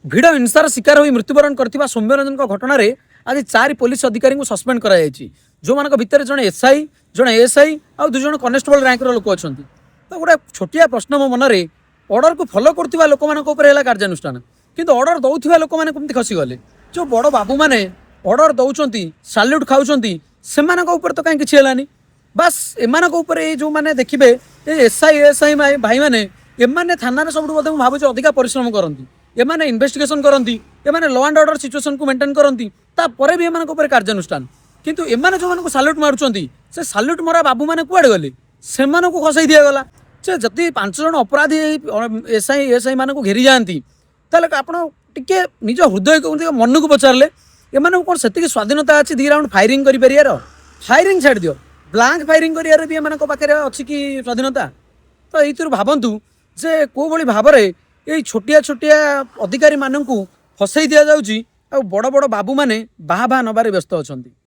ଭିଡ଼ ହିଂସାର ଶିକାର ହୋଇ ମୃତ୍ୟୁବରଣ କରିଥିବା ସୌମ୍ୟରଞ୍ଜନଙ୍କ ଘଟଣାରେ ଆଜି ଚାରି ପୋଲିସ ଅଧିକାରୀଙ୍କୁ ସସ୍ପେଣ୍ଡ କରାଯାଇଛି, ଯେଉଁମାନଙ୍କ ଭିତରେ ଜଣେ ଏସ୍ଆଇ, ଜଣେ ଏଏସ୍ଆଇ ଆଉ 2 ଜଣ କନେଷ୍ଟବଳ ର୍ୟାଙ୍କର ଲୋକ ଅଛନ୍ତି। ତ ଗୋଟେ ଛୋଟିଆ ପ୍ରଶ୍ନ ମୋ ମନରେ, ଅର୍ଡ଼ରକୁ ଫଲୋ କରୁଥିବା ଲୋକମାନଙ୍କ ଉପରେ ହେଲା କାର୍ଯ୍ୟାନୁଷ୍ଠାନ, କିନ୍ତୁ ଅର୍ଡ଼ର ଦେଉଥିବା ଲୋକମାନେ କେମିତି ଖସିଗଲେ? ଯେଉଁ ବଡ଼ ବାବୁମାନେ ଅର୍ଡ଼ର ଦେଉଛନ୍ତି, ସାଲ୍ୟୁଟ୍ ଖାଉଛନ୍ତି, ସେମାନଙ୍କ ଉପରେ ତ କାହିଁ କିଛି ହେଲାନି? ବାସ୍, ଏମାନଙ୍କ ଉପରେ ଏଇ ଯେଉଁମାନେ ଦେଖିବେ, ଏ ଏସ୍ଆଇ, ଏଏସ୍ଆଇ ଭାଇମାନେ, ଏମାନେ ଥାନାରେ ସବୁଠୁ ବୋଧେ ମୁଁ ଭାବୁଛି ଅଧିକା ପରିଶ୍ରମ କରନ୍ତି। ଏମାନେ ଇନଭେଷ୍ଟିଗେସନ୍ କରନ୍ତି, ଏମାନେ ଲ ଆଣ୍ଡ ଅର୍ଡ଼ର ସିଚୁଏସନକୁ ମେଣ୍ଟେନ୍ କରନ୍ତି। ତାପରେ ବି ଏମାନଙ୍କ ଉପରେ କାର୍ଯ୍ୟାନୁଷ୍ଠାନ, କିନ୍ତୁ ଏମାନେ ଯେଉଁମାନଙ୍କୁ ସାଲ୍ୟୁଟ୍ ମାରୁଛନ୍ତି, ସେ ସାଲ୍ୟୁଟ୍ ମରା ବାବୁମାନେ କୁଆଡ଼େ ଗଲେ? ସେମାନଙ୍କୁ ଖସେଇ ଦିଆଗଲା। ସେ ଯଦି 5 ଜଣ ଅପରାଧୀ ଏସ୍ଆଇ, ଏଏସ୍ଆଇ ମାନଙ୍କୁ ଘେରି ଯାଆନ୍ତି, ତାହେଲେ ଆପଣ ଟିକେ ନିଜ ହୃଦୟକୁ, ଟିକେ ମନକୁ ପଚାରିଲେ, ଏମାନଙ୍କୁ କ'ଣ ସେତିକି ସ୍ୱାଧୀନତା ଅଛି 2 ରାଉଣ୍ଡ ଫାୟାରିଂ କରିପାରିବାର? ଫାୟାରିଂ ଛାଡ଼ି ଦିଅ, ବ୍ଲାଙ୍କ ଫାୟାରିଂ କରିବାର ବି ଏମାନଙ୍କ ପାଖରେ ଅଛି କି ସ୍ୱାଧୀନତା? ତ ଏଇଥିରୁ ଭାବନ୍ତୁ ଯେ କେଉଁଭଳି ଭାବରେ ଏଇ ଛୋଟିଆ ଛୋଟିଆ ଅଧିକାରୀମାନଙ୍କୁ ଫସେଇ ଦିଆଯାଉଛି ଆଉ ବଡ଼ ବଡ଼ ବାବୁମାନେ ବାହା ବାହା ନେବାରେ ବ୍ୟସ୍ତ ଅଛନ୍ତି।